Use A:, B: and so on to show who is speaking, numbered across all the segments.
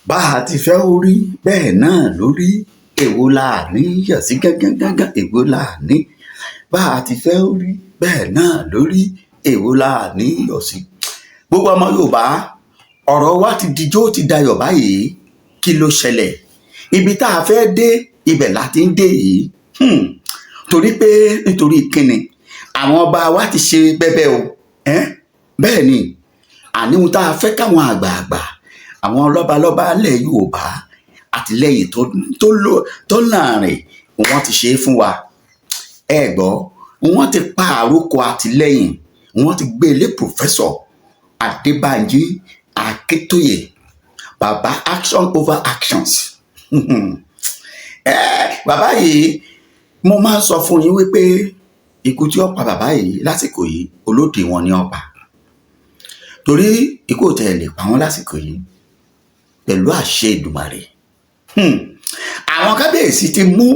A: Bá a ti fẹ́ ó rí bẹ́ẹ̀ náà ló rí. Èwo la ní yọ̀ sí gángan gángan? Èwo la ní? Bá a ti fẹ́ ó rí bẹ́ẹ̀ náà ló rí. Èwo la ní yọ̀ sí? Gbogbo ọmọ Yorùbá, ọ̀rọ̀ wa ti dijó, ti dayọ̀ báyìí. Kí ló ṣẹlẹ̀? Ibi tá a fẹ́ dé, ibẹ̀ la ti ń dé yìí. Torí pé nítorí kíni? Àwọn ọba wa ti ṣe bẹ́bẹ́ o. Bẹ́ẹ̀ ni, àníhun tá a fẹ́ káwọn àgbààgbà, àwọn lọ́balọ́ba ilẹ̀ Yorùbá, àtìlẹ́yìn tó láàrin, wọ́n ti ṣe é fún wa. Ẹ gbọ́, wọ́n ti pa àròkọ àtìlẹ́yìn, wọ́n ti gbé ilé Professor Adébánjí Akíntóyè, bàbá action over actions. Bàbá yìí, mo máa ń sọ fún yín wípé ikú tí ó pa bàbá yìí lásìkò yìí, olódì wọn ni ó pa, torí ikú ò tẹ̀ lè pa wọ́n lásìkò yìí pẹ̀lú àṣẹ Èdùmàrè. Àwọn kábíyèsí ti mú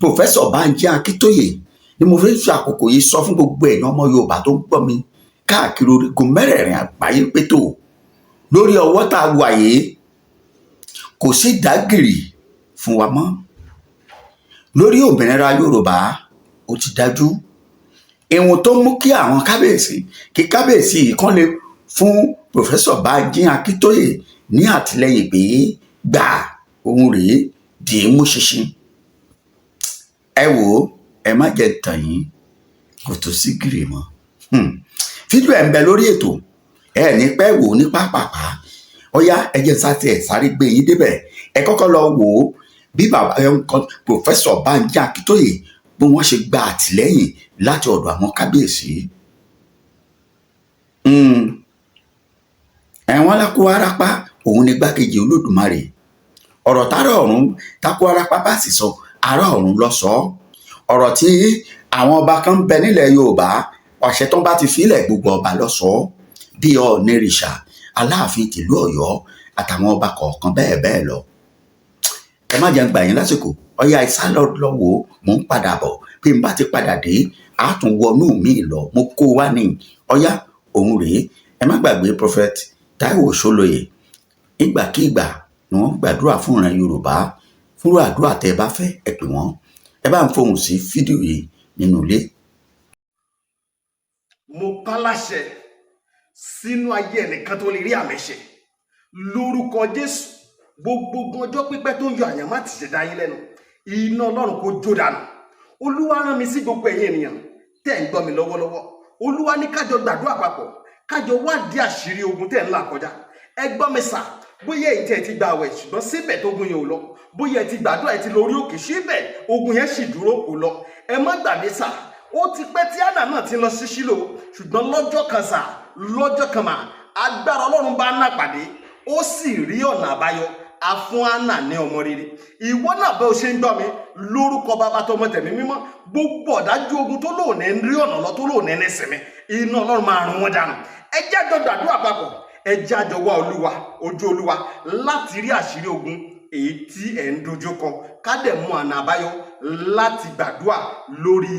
A: Professor Bánjí Akíntóyè ni. Mo fi ń fi àkókò yìí sọ fún gbogbo èèyàn ọmọ Yorùbá tó ń gbọ́ mi káàkiri orígun mẹ́rẹ̀ẹ̀rin àgbáyé pé tó lórí ọwọ́ tá a wà yìí, kò sí ìdágìrì fún wa mọ́ lórí òmìnira Yorùbá. Ó ti dájú, ìwọ̀n tó mú kí àwọn kábíyèsí, kí kábíyèsí yìí kàn lè fún Professor Bánjí Akíntóyè ní àtìlẹ́yìn pé gbà, òun rèé, dì í mú ṣinṣin. Ẹ wò ó, ẹ má jẹ́ tàn yín, kò tó sí gìrì mọ́. Fídíò ẹ̀ ń bẹ lórí ètò, ẹ ní pẹ́ wò ó ní pápápá. Ọ̀yá, ẹ jẹ́ sáré, ẹ̀ sáré gbé yín débẹ̀. Ẹ kọ́kọ́ lọ wò ó bí bàbá ẹ Professor Bánjí Akíntóyè, bí wọ́n ṣe gba àtìlẹ́yìn láti ọ̀dọ̀ àwọn kábíyèsí. Ẹ̀wọ̀n lákó arápá, òun ni gbákejì Olódùmarè. Ọ̀rọ̀ tárọ̀ ọ̀run tákó arápá bá sì sọ, ará ọ̀run lọ sọ ọ́. Ọ̀rọ̀ tí àwọn ọba kan ń bẹ nílẹ̀ Yorùbá, àṣẹ tó ń bá ti filẹ̀, gbogbo ọba lọ sọ ọ́, bí Ọ̀ọ̀nìrìṣà, Aláàfin tìlú Ọ̀yọ́ àtàwọn ọba kọ̀ọ̀kan bẹ́ẹ̀ bẹ́ẹ̀ lọ. Ẹ má jẹ́ ń gbà yín lásìkò. Ọyá, ìsá lọ wò ó. Mò ń padà bọ̀. Bí n bá ti padà dé, á tún wọnú mi lọ. Mo kó wá ní ọyá, òun rèé. Ẹ má gbàgbé Prophet Táíwò Ṣólóyè. Ìgbàkigbà ni wọ́n gbàdúrà fún ìran Yorùbá. Fúnrú àdúrà tẹ́ ẹ bá fẹ́, ẹ pè wọ́n. Ẹ bá ń fohùn sí fídíò yìí nínú ilé.
B: Mo pa láṣẹ sínú ayé ẹnìkan tó lè rí àmì ṣe lórúkọ Jésù. Gbogbo ogun ọjọ́ pípẹ́ tó ń yọ àyànmọ́ àti ìṣẹ̀dá yín lẹ́nu, iná Ọlọ́run kó jó dànù. Olúwa rán mi sí gbogbo ẹ̀yin ènìyàn tẹ́ ń gbọ́ mi lọ́wọ́lọ́wọ́. Olúwa ní kájọ gbàdúrà papọ̀, kájọ wádìí àṣírí ogun tẹ́ ń là kọjá. Ẹ gbọ́ mi sà, bóyá èyí tẹ́ ẹ ti gba àwẹ̀, ṣùgbọ́n síbẹ̀ tógun yẹn ò lọ, bóyá ẹ ti gbàdúrà, ẹ ti lọ orí òkè, síbẹ̀ ogun yẹn sì dúró, kò lọ, ẹ má gbàgbé sà, ó ti pẹ́ tí Ànà náà ti lọ sí Ṣílò, ṣùgbọ́n lọ́jọ́ kan sà, lọ́jọ́ kan mà, agbára Ọlọ́run bá Ànà pàdé, ó sì rí ọ̀nà àbáyọ. A fún Ànà ní ọmọ rere. Ìwọ náà, bẹ́ o ṣe ń gbọ́ mi, lórúkọ Bàbá, tọmọ, tẹ̀mí mímọ́, gbogbo ọ̀dájú ogun tó lóòní rí ọ̀nà lọ, tó lóòní ní sinmi, iná Ọlọ́run máa run wọn dànù. Ẹ jẹ́ àjọ gbàdúrà papọ̀, ẹ jẹ́ àjọ wá Olúwa, ojú Olúwa, láti rí àṣírí ogun èyí tí ẹ̀ ń dojú kọ, ká dẹ̀ mú ọ̀nà àbáyọ láti gbàdúrà lórí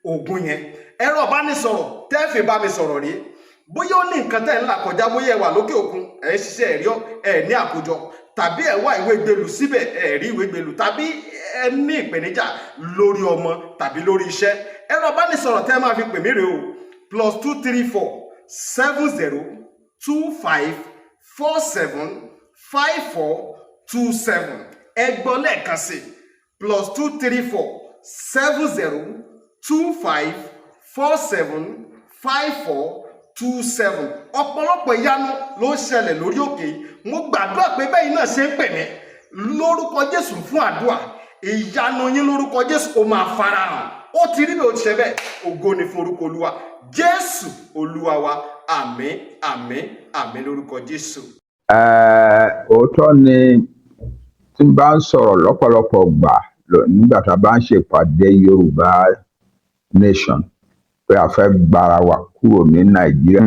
B: ogun yẹn. Ẹ̀rọ ìbánisọ̀rọ̀ tẹ́ẹ̀fì bá mi sọ̀rọ̀ rí, bóyá ó ní nǹkan tẹ́ ń là kọjá, bóyá ẹ wà lókè òkun, ẹ̀ ń ṣiṣẹ́, ẹ̀rí ẹ̀ ní àkójọ, tàbí ẹ̀ wá ìwé gbèlú síbẹ̀, ẹ̀ rí ìwé gbèlú, tàbí ẹ ní ìpèníjà lórí ọmọ tàbí lórí iṣẹ́, ẹ̀rọ ìbánisọ̀rọ̀ tẹ́ máa fi pè mí rèé o: +234 70 25 47 54 27. Ẹ gbọ́ lẹ́ẹ̀kan sí: +234 70 25 47 54 27. Ọ̀pọ̀lọpọ̀ ìyanu ló ń ṣẹlẹ̀ lórí òkè yìí. Mo gbàdúrà pé bẹ́ẹ̀ náà ṣe ń pè mí lórúkọ Jésù fún àdúrà, ìyanu yín lórúkọ Jésù ó máa farahàn. Ó ti rí bí ó ti ṣe bẹ́ẹ̀. Ògo ni fún orúkọ Olúwa. Jésù Olúwa wa. Àmín, àmín, àmín lórúkọ Jésù.
C: Òótọ́ ni. Tí n bá ń sọ̀rọ̀ lọ́pọ̀lọpọ̀ gbà nígbà tá a bá ń ṣèpàdé Yorùbá Nation pé a fẹ́ gbára wa kúrò ní Nàìjíríà,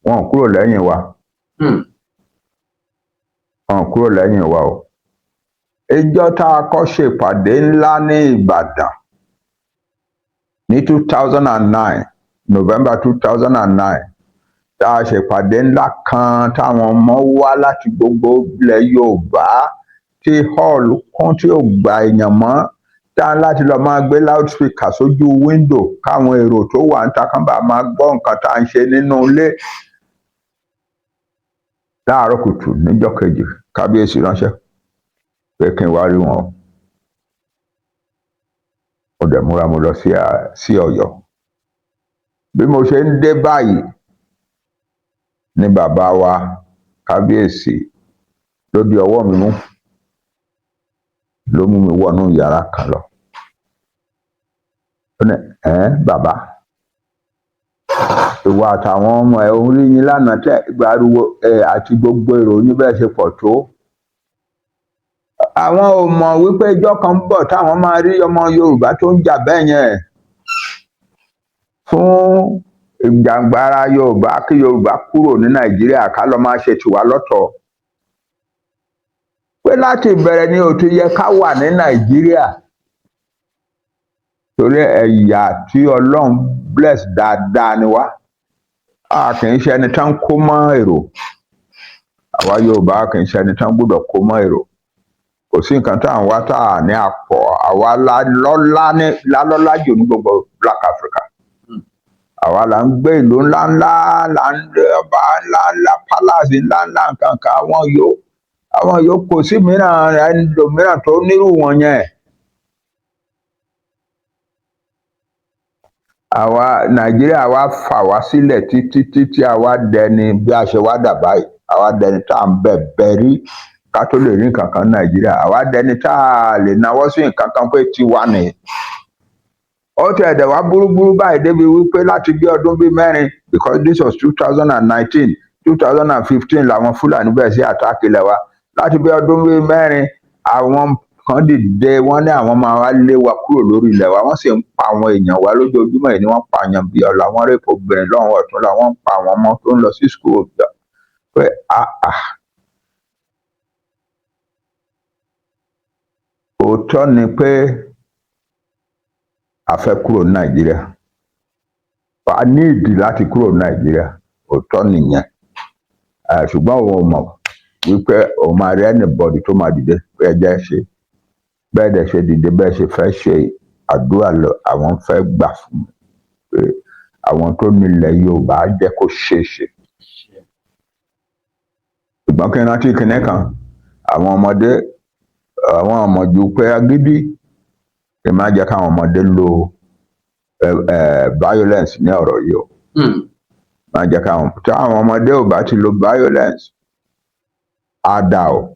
C: wọn ò kúrò lẹ́yìn wa. Wọn ò kúrò lẹ́yìn wa o. Ìjọ tá a kọ́ ṣèpàdé ńlá ní Ìbàdàn ní 2009, November 2009. Tá a ṣèpàdé ńlá kan táwọn ọmọ wá láti gbogbo ilẹ̀ Yorùbá, tí hall kún tí ò gba èèyàn mọ́, tá a láti lọ máa gbé loudspeaker sójú window káwọn èrò tó wà níta kan bá máa gbọ́ nǹkan tá à ń ṣe nínú ilé. Láàárọ̀ kùtù níjọ́ kejì, kábíyèsí ránṣẹ́ pé kí n wá rí wọn o. Mo dẹ̀ múra, mo lọ sí Ọ̀yọ́. Bí mo ṣe ń dé báyìí ní bàbá wa kábíyèsí ló di ọwọ́ mi mú, ló mú mi wọnú yàrá kan lọ. Ó ní, "Ẹ̀ bàbá, ìwọ àtàwọn ọmọ ẹ, òun rí yín lánàá tẹ gbariwo ẹ àti gbogbo èrò yín bẹ́ẹ̀ ṣe pọ̀ tó. Àwọn ò mọ̀ wípé ijọ́ kan ń bọ̀ táwọn máa rí ọmọ Yorùbá tó ń jà bẹ́ẹ̀ yẹn fún ìjàngbara Yorùbá, kí Yorùbá kúrò ní Nàìjíríà, ká lọ máa ṣe tiwa lọ́tọ̀, pé láti ìbẹ̀rẹ̀ ni ò ti yẹ ká wà ní Nàìjíríà, torí ẹ̀yà tí Ọlọ́run bless dáadáa ni wá. A kì í ṣe ẹni tán kó mọ́ èrò. Àwa Yorùbá kì í ṣe ẹni tán gbọ́dọ̀ kó mọ́ èrò. Kò sí nǹkan tá à ń wá tá à ní àpọ̀. Àwa la lọ́lá ní lálọ́lá jù ní gbogbo Black Africa. Àwa là ń gbé ìlú ńláńlá, là ń gbé ọba ńláńlá, palace ńláńlá, nǹkan kan. Àwọn yòó kò sí mìíràn, ẹlòmíràn tó nírú wọn yẹn. Àwa Nàìjíríà wa fà wá sílẹ̀ títí títí, àwa dẹni bí a ṣe wá dà báyìí. Àwa dẹni tá à ń bẹ̀ bẹ̀ rí ká tó lè rí nǹkan kan ní Nàìjíríà. Àwa dẹni tá a lè náwó sí nǹkan kan pé tiwa nìyí. Ó ti ẹ̀dẹ̀ wá burúburú báyìí débi wípé láti bí ọdún bíi 4, because this was 2019, 2015 làwọn Fúlàní bẹ̀rẹ̀ sí attack ilẹ̀ wa. Láti bí ọdún bíi 4, àwọn kan dìde, wọ́n ní àwọn máa wá lé wa kúrò lórí ilẹ̀ wa. Wọ́n sì ń pa àwọn èèyàn wa lójoojúmọ́ yìí ni wọ́n pa àyàn bíi ọ̀la, wọ́n rape obìnrin lọ́hùn ọ̀tún la, wọ́n ń pa àwọn ọmọ tó ń lọ sí school pé àà. Òótọ́ ni pé a fẹ́ kúrò ní Nàìjíríà, a ní ìdí láti kúrò ní Nàìjíríà, òótọ́ nìyẹn. Ṣùgbọ́n òun ò mọ̀ wípé òun máa rí anybody tó máa dìde pé ẹ jẹ́ ṣe bẹ́ẹ̀ dẹ̀ ṣe dìde, bẹ́ẹ̀ ṣe fẹ́ ṣe àdúrà lọ. Àwọn fẹ́ gbà fún mi pé àwọn tó nílẹ̀ Yorùbá á jẹ́ kó ṣeé ṣe. Ṣùgbọ́n kí n rántí kinní kan, àwọn ọmọdé, àwọn ọmọjú pé agídí kì í má jẹ́ káwọn ọmọdé lo violence ní ọ̀rọ̀ yìí o. Má jẹ́ káwọn, táwọn ọmọdé ò bá ti lo violence, á dà o.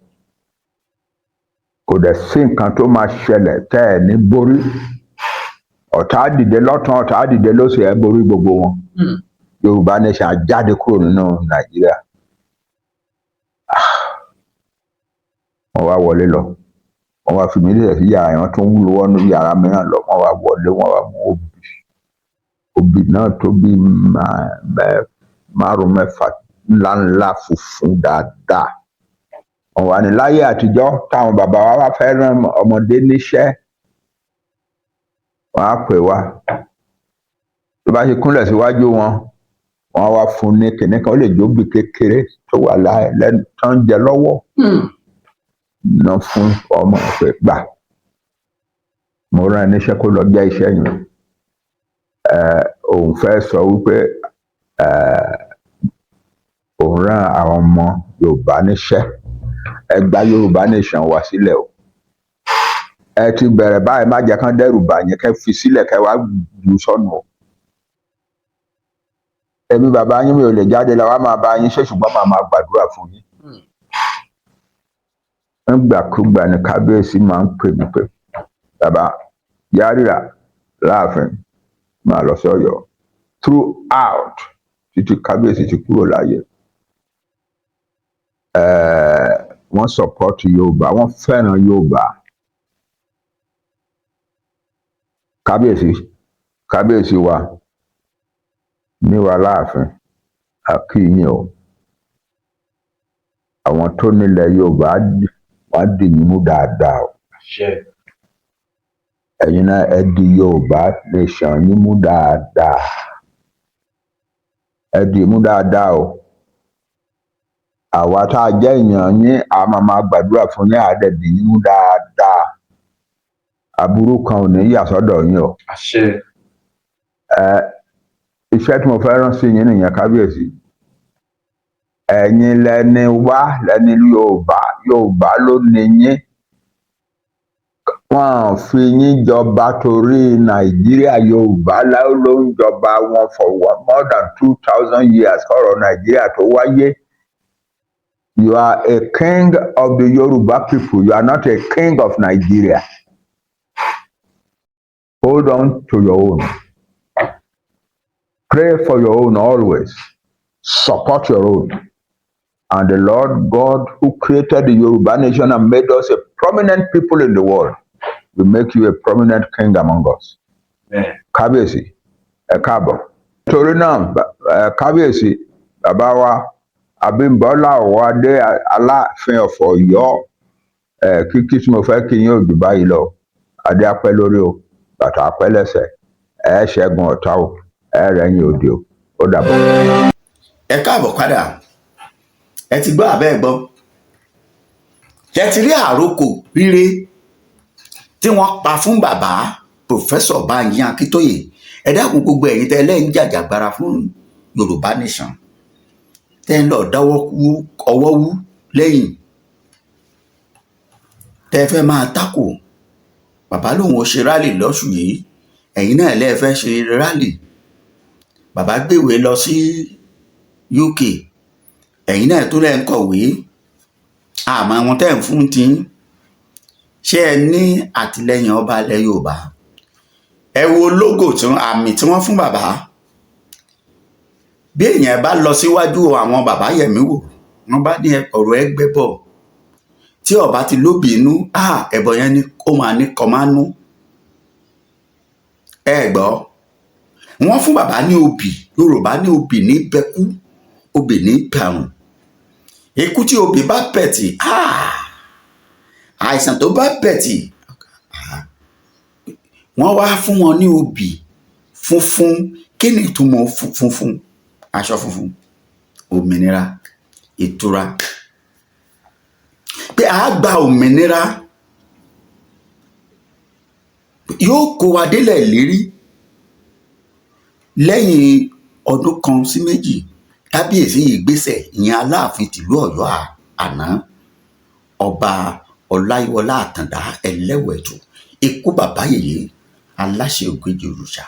C: Kò dẹ̀ sí nǹkan tó máa ṣẹlẹ̀ tẹ́ ẹ̀ ní borí. Ọ̀tá dìde lọ́tún, ọ̀tá dìde lósì, ẹ̀ borí gbogbo wọn. Yorùbá nation á jáde kúrò nínú Nàìjíríà. Wọ́n wá wọlé lọ, wọ́n wá fi mí sílẹ̀ sí yàrá yẹn, wọ́n tún wọnú yàrá mìíràn lọ. Wọ́n wá wọlé, wọ́n wá mú obì, obì náà tó bí márùn mẹ́fà, ńláńlá, funfun dáadáa. Wọ́n wà ní láyé àtijọ́, táwọn bàbá wa bá fẹ́ rán ọmọdé níṣẹ́, wọ́n á pè wá. Tó bá ṣe kúnlẹ̀ síwájú wọn, wọ́n á wá fún un ní kinní kan, ó lè jóbi kékeré tó wà lẹ́nu tó ń jẹ lọ́wọ́ ná fún ọmọ pé, "Gbà, mo rán ẹ níṣẹ́ kó lọ jẹ́ iṣẹ́ yẹn." Òun fẹ́ sọ wípé òun rán àwọn ọmọ Yorùbá níṣẹ́, ẹ gba Yorùbá nation wá sílẹ̀ o. Ẹ ti bẹ̀rẹ̀ báyìí, má jẹ́ kán dẹ́rù bà yín, kẹ́ fi sílẹ̀, kẹ́ wá jù sọ́nù o. Èmi bàbá yín, mi ò lè jáde lọ wá máa bá yín ṣe, ṣùgbọ́n màá máa gbàdúrà fún yín. Nígbàkúgbà ni kábíyèsí máa ń pè mí pé, "Bàbá yárìrà láàfin, máa lọ sí Ọ̀yọ́." Throughout títí kábíyèsí ti kúrò láyé, wọ́n support Yorùbá, wọ́n fẹ́ràn Yorùbá. Kábíyèsí wa níwà láàfin, a kí yín o. Àwọn tó nílẹ̀ Yorùbá, wọ́n á dì yín mú dáadáa o. Ẹ̀yin náà, ẹ di Yorùbá nation yín mú dáadáa. Ẹ dì í mú dáadáa o. Àwa tá a jẹ́ èèyàn yín, a máa máa gbàdúrà fún yín, àá dẹ̀ dì yín mú dáadáa. Aburú kan ò ní yà sọ́dọ̀ yín o.
D: Àṣẹ.
C: Ẹ iṣẹ́ tí mo fẹ́ rán sí yín nìyẹn, kábíyèsí. Ẹ̀yin lẹni wá lẹni Yorùbá, Yorùbá ló ní yín. Wọ́n fi yín jọba torí Nàìjíríà. Yorùbá ló ń jọba wọn for more than 2,000 years kọ́rọ̀ Nàìjíríà tó wáyé. You are a king of the Yoruba people. You are not a king of Nigeria. Hold on to your own. Pray for your own always. Support your own. And the Lord God who created the Yoruba nation and made us a prominent people in the world will make you a prominent king among us.
D: Amen.
C: Kábíyèsí, ẹ káàbọ̀. Torí náà, kábíyèsí, bàbá wa Abímbọ́lá Ọwọ́adé, Aláàfin of Ọ̀yọ́, ẹ kíkí tí mo fẹ́ kí yín ò jù báyìí lọ. Adé á pẹ́ lórí o, bàtà á pẹ́ lẹ́sẹ̀, ẹ ṣẹ́gun ọ̀tá o, ẹ rẹ́yìn òdì o. Ó dàbọ̀.
A: Ẹ káàbọ̀ padà. Ẹ ti gbọ́ àbẹ́ ẹ gbọ́? Ẹ ti rí àròkò rire tí wọ́n pa fún bàbá Professor Bánjí Akíntóyè. Ẹ dákun, gbogbo ẹ̀yin tẹ́ lẹ́yìn jàjàgbara fún Yorùbá Nation, tẹ́ ń lọ dáwọ́ ọwọ́ wú lẹ́yìn, tẹ́ fẹ́ máa takò bàbá lòun ò ṣe rally lọ́sùn yìí, ẹ̀yin náà lẹ́ẹ̀ fẹ́ ṣe rally. Bàbá gbéwèé lọ sí UK, ẹ̀yin náà tó lẹ́ ń kọ̀wé. Àmọ́ àwọn tẹ́ ń fún tí ṣé ẹ ní àtìlẹ́yìn ọba ilẹ̀ Yorùbá? Ẹ wo logo tí wọ́n, àmì tí wọ́n fún bàbá. Bí èèyàn bá lọ síwájú àwọn bàbá yẹ̀mí wò, wọ́n bá ní ọ̀rọ̀ ẹgbẹ́ bọ̀ tí ọba ti lóbì inú, ẹbọ yẹn ni ó máa ní kọmánú. Ẹ gbọ́, wọ́n fún bàbá ní obì. Yorùbá ní obì ní bẹkú, obì ní bẹ̀rùn. Ikú tí obì bá pẹ̀tì, àìsàn tó bá pẹ̀tì, wọ́n wá fún wọn ní obì funfun. Kí ni ìtumọ̀ funfun? Aṣọ funfun, òmìnira, ìtura, pé a gba òmìnira, yóò kó wa délẹ̀ lérí. Lẹ́yìn ọdún 1 sí 2, kábíyèsí yìí gbéṣẹ̀, ìyẹn Aláàfin tìlú Ọ̀yọ́ àná, Ọba Ọláyíwọlá Àtàndá Ẹlẹ́wẹ̀tù, ikú bàbá yèyé, aláṣẹ ògèjì òrìṣà.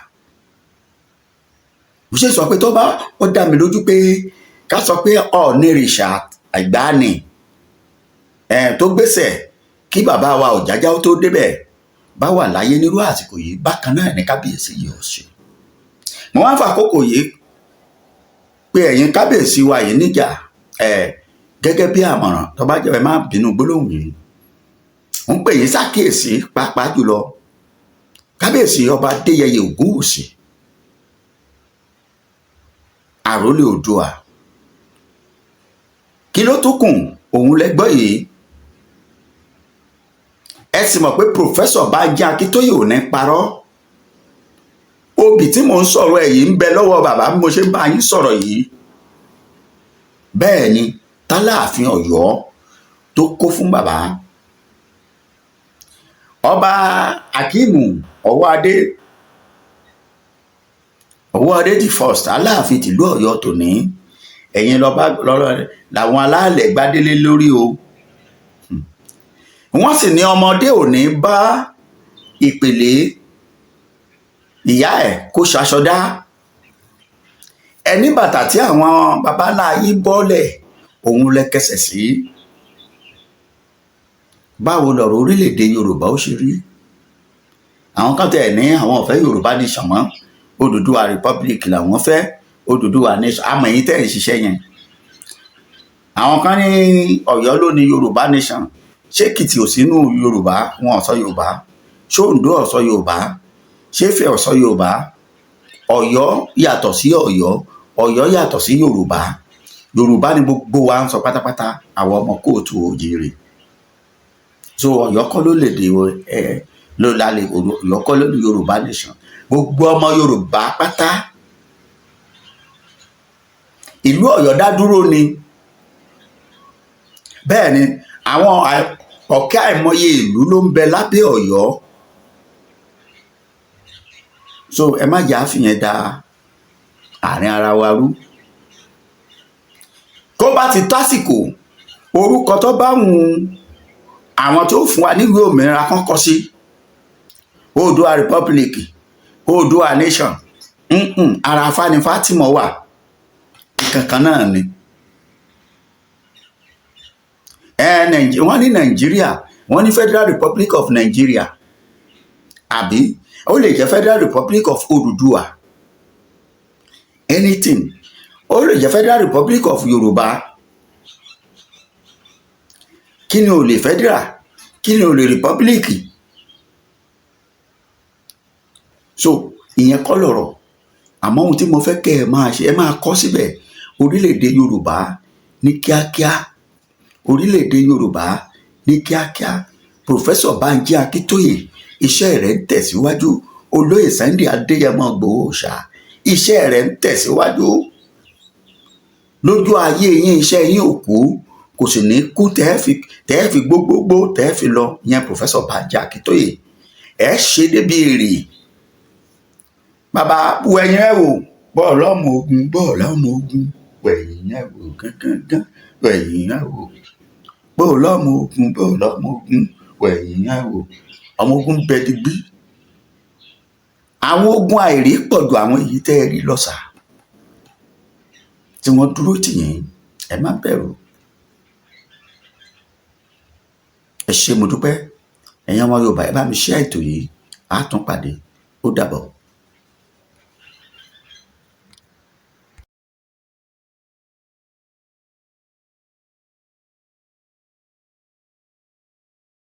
A: Mo ṣe sọ pé tó bá ó dá mi lójú pé ká sọ pé Ọ̀ọ̀nìrìṣà àgbáni ẹ̀ tó gbéṣẹ̀ kí bàbá wa Ọ̀jájá ó tó débẹ̀ bá wà láyé nírú àsìkò yìí, bákan náà ní kábíyèsí yìí ó ṣe. Mo wá ń fa àkókò yìí pé ẹ̀yin kábíyèsí wa yìí níjà ẹ̀ gẹ́gẹ́ bí àmọ̀ràn. Tó bá jẹ́, ẹ má bínú gbólóhùn yìí, ń pè yín ṣàkíyèsí, pàápàá jùlọ kábíyèsí Ọba Adéyẹyè Ògúnwùsì, àrólé Oòduà. Kí ló tún kùn òun lẹ́gbọ́ yìí? Ẹ sì mọ̀ pé Professor Bánjí Akíntóyè ò ní parọ́. Obì tí mò ń sọ̀rọ̀ ẹ̀ yìí ń bẹ lọ́wọ́ bàbá bí mo ṣe ń bá yín sọ̀rọ̀ yìí. Bẹ́ẹ̀ ni tálàáfin Ọ̀yọ́ tó kó fún bàbá Ọba Akeem Ọwọ́adé, Ọwọ́adé the first, Aláàfin tìlú Ọ̀yọ́ tòní. Ẹ̀yin lọ́ba lọ́rọ̀ làwọn alálẹ̀ gbádélé lórí o. Wọ́n sì ní ọmọdé ò ní bá ìpèlè ìyá ẹ̀ kó ṣaṣọdá ẹni. Bàtà tí àwọn baba ńlá yín bọ́lẹ̀, òun lẹ kẹsẹ̀ sí. Báwo lọ̀rọ̀ orílẹ̀-èdè Yorùbá ó ṣe rí? Àwọn kan tẹ̀ ní àwọn ò fẹ́ Yorùbá nation mọ́, Odùduwà Republic làwọn fẹ́, Odùduwà nation. Àmọ́ èyí tẹ̀ ń ṣiṣẹ́ yẹn, àwọn kan ní Ọ̀yọ́ ló ní Yorùbá nation. Ṣé Èkìtì ò sínú Yorùbá? Wọn ò sọ Yorùbá? Ṣé Oǹdó ò sọ Yorùbá? Ṣé Ifẹ̀ ò sọ Yorùbá? Ọ̀yọ́ yàtọ̀ sí Ọ̀yọ́, Ọ̀yọ́ yàtọ̀ sí Yorùbá. Yorùbá ni gbogbo wa ń sọ pátápátá, àwọn ọmọ káàárọ̀ oòjíire. So Ọ̀yọ́ kọ́ ló lè dè ẹ ló lálẹ́, Ọ̀yọ́ kọ́ ló ní Yorùbá nation. Gbogbo ọmọ Yorùbá pátá. Ìlú Ọ̀yọ́ dá dúró ni. Bẹ́ẹ̀ ni àwọn ọ̀kẹ́ àìmọye ìlú ló ń bẹ lábẹ́ Ọ̀yọ́. So ẹ má jà fìyẹn da àárín ara wa rú. Kó bá ti tásìkò, orúkọ tó bá wù àwọn tó fún wa níwèé òmìnira kan kọ sí, Oòduà Republic, Oòduà Nation, ara Afáni Fátímọ̀ wà kankan náà ni. Wọ́n ní Nàìjíríà, wọ́n ní Federal Republic of Nigeria, àbí ó lè jẹ́ Federal Republic of Odùduwà, anything. Ó lè jẹ́ Federal Republic of Yorùbá. Kí ni ò lè federal? Kí ni ò lè republic? So ìyẹn kọ́ lọ̀rọ̀. Àmọ́ ohun tí mo fẹ́ kẹ́ ẹ máa ṣe, ẹ máa kọ síbẹ̀: orílẹ̀-èdè Yorùbá ní kíákíá, orílẹ̀-èdè Yorùbá ní kíákíá. Professor Banji Akíntóyè, iṣẹ́ rẹ̀ ń tẹ̀síwájú. Olóyè Sunday Adéyẹmọ Ìgbòho Òòṣà, iṣẹ́ rẹ̀ ń tẹ̀síwájú lójú ayé yín. Iṣẹ́ yín ò kú, kò sì ní kú tẹ́ẹ̀ fi gbogbogbò tẹ́ẹ̀ fi lọ yẹn. Professor Banji Akíntóyè, ẹ ṣe débi èrè. Bàbá, wẹ̀yìn ẹ wò, bọ́ọ̀lù ọmọ ogun, bọ́ọ̀lù ọmọ ogun, wẹ̀yìn ẹ wò gángan, wẹ̀yìn ẹ wò, bọ́ọ̀lù ọmọ ogun, bọ́ọ̀lù ọmọ ogun, wẹ̀yìn ẹ wò. Ọmọ ogun bẹ digbí. Àwọn ogun àìrí pọ̀ ju àwọn èyí tẹ́ ẹ rí lọ́sà tí wọ́n dúró tì yín. Ẹ má bẹ̀rù. Ẹ ṣé, mo dúpẹ́. Ẹ̀yin ọmọ Yorùbá, ẹ bá mi share ètò yìí. Á tún pàdé. Ó dàbọ̀.